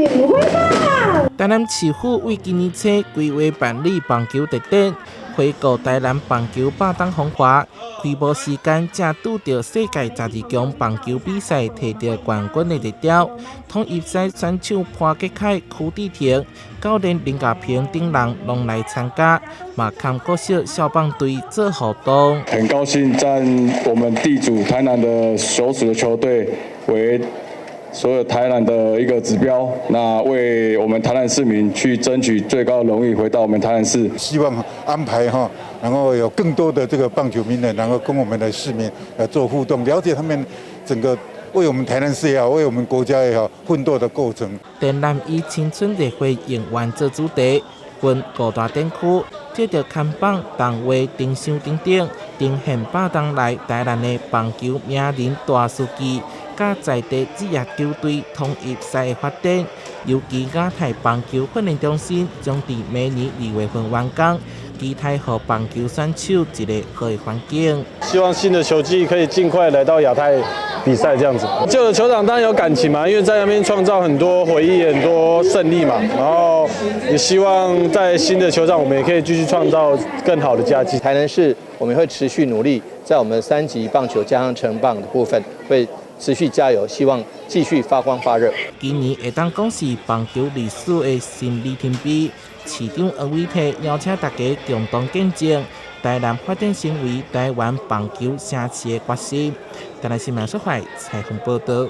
請揮棒。台南市府為今年初規劃辦理棒球特展，回顧台南棒球百載風華。開幕時間正拄著世界12強棒球比賽提著冠軍的熱潮，統一賽選手潘杰凱、柯智廷、教練林家平等人攏來參加，嘛含國小少棒隊做互動。很高興在我們地主台南的所屬的球隊為所有台南的一個指標，那為我們台南市民去爭取最高的榮譽，回到我們台南市。希望安排哈，然後有更多的這個棒球名人，然後跟我們的市民來做互動，了解他們整個為我們台南市也好，為我們國家也好奮鬥的過程。展覽以青春熱血永遠做主題，分五大展區，藉著看板、動畫、燈箱等等，呈現百載來台南的棒球名人大事記，佮在地職業球隊統一賽的發展。尤其亞太棒球訓練中心將佇明年2月份完工，期待予棒球選手一个好的環境。希望新的球季可以盡快來到亞太比賽，這樣子。舊的球場當然有感情嘛，因為在那邊創造很多回憶、很多勝利嘛。然後也希望在新的球場，我們也可以繼續創造更好的佳績。台南市我們會持續努力，在我們三級棒球加上成棒的部分，會持續加油，希望繼續發光發熱。今年會當講是棒球歷史的新里程碑。市長黃偉哲邀請大家共同見證台南發展成為台灣棒球城市的決心。台南新聞所採訪報導。